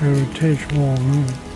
Heritage Wall.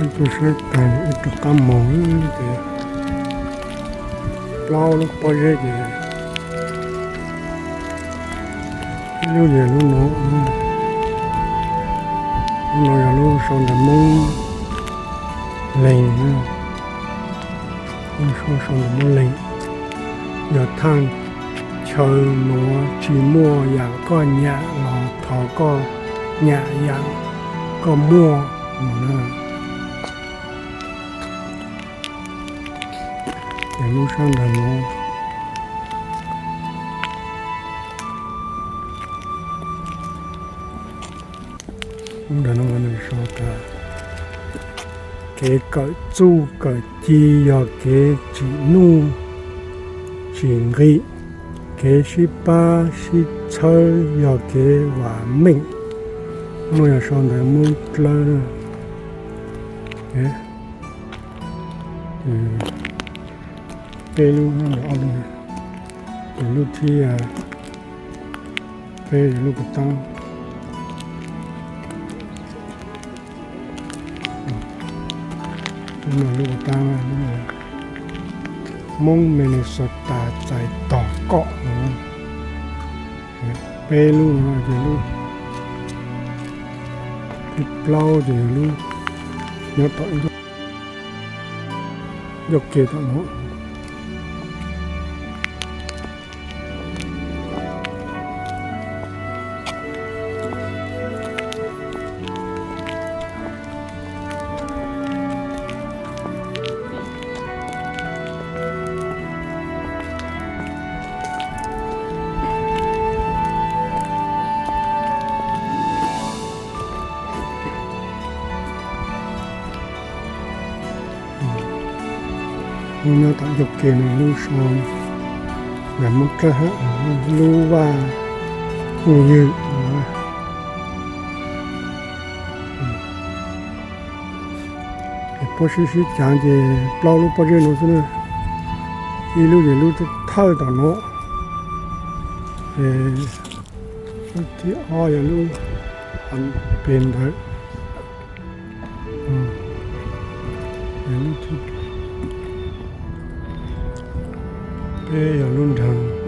Tus sab tas ib rov qab moog ces plaub lub pob zeb ces ib lub yog lub no, lub no yog lub sau ntawv Moob Leeg, lub sau ntawv Moob Leeg, yog thaaj chaw nuav tsi muaj yaam koj nyam los thov koj nyam yaam koj muaj no na. Es lub sab ntawv nuav, lub ntawv nuav nws sau tas, kev kawm txuj kawm ci yog kev tsim nuj tsim nqi, kev sib pab sib txhawb yog kev vam meej. Lub no yog sau ntawv Moob Dlawb. Peb lub, ob lub, lub thib peb yog lub puv taab, lub puv taab, Moob Minnesota txais tog kom. Peb lub no ces lub thib plaub ces yog lub nyob tom ncauj ke tom no. Lub nyob tom ncauj ke no lub sau ntawv Moob Dlawb hab, lub vaj phooj ywg. Puab sib sib caav ces plaub lub pob zeb nuav xwb na. Ib lub ces lub thawj tom nuav, es lub thib ob yog lub peg ntawd, lub thib peb yog lub nraag